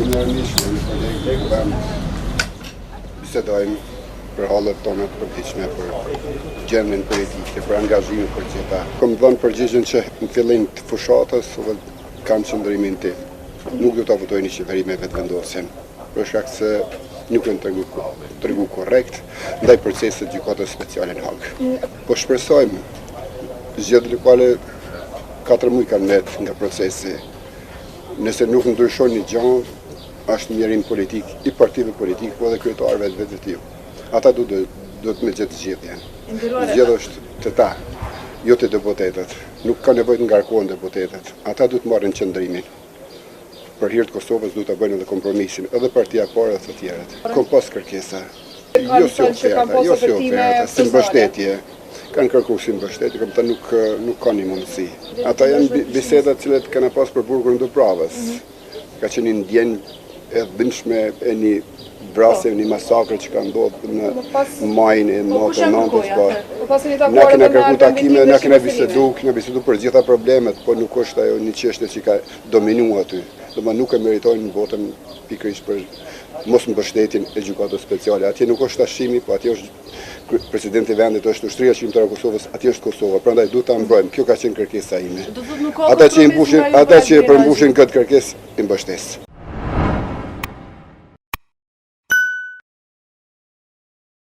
Të nderuar miq, jemi kolegë në kuvend, bisedojmë për hallet tona të përditshme, për gjendjen politike, për angazhimin për gjitha. Kom dhënë përgjigjen që në fillim të fushatës dhe kam qëndrimin tim. Nuk do ta votoj një qeveri me vetëvendosjen, për shkak se nuk janë tregu, tregu korrekt ndaj procesit të gjykatës speciale në Hagë. Po shpresojmë zgjedhjet lokale 4 muaj kanë met nga procesi. Nëse nuk ndryshon një gjë, është mjerim politik i partive politike, po edhe kryetarëve të vetvetiu. Ata duhet duhet me gjetë zgjidhjen. Zgjidhja është te ta, jo te deputetët. Nuk ka nevojë të ngarkohen deputetët. Ata duhet të marrin qëndrimin. Për hir të Kosovës duhet ta bëjnë edhe kompromisin, edhe partia e parë edhe të tjerët. Kom pas kërkesa. Jo si oferta, jo si oferta, si mbështetje. Kanë kërku si mbështetje, kom thënë nuk nuk ka një mundësi. Ata janë biseda të cilat kanë pas për burgun e Dubravës. Ka qenë një ndjenjë e dhimbshme e një vrasje, një masakre që ka ndodhur në majin e 99-ës, po. Na kena kërku takime, na kena bisedu, kena bisedu për gjitha problemet, po nuk është ajo një çështje që ka dominu aty. Domethënë nuk e meritojnë votën pikërisht për mos mbështetjen e gjykatës speciale. Atje nuk është Hashimi, po atje është presidenti i vendit, është ushtria çlirimtare e Kosovës, atje është Kosova. Prandaj duhet ta mbrojmë. Kjo ka qenë kërkesa ime. Ata që i mbushin, ata që e përmbushin këtë kërkesë, i mbështes.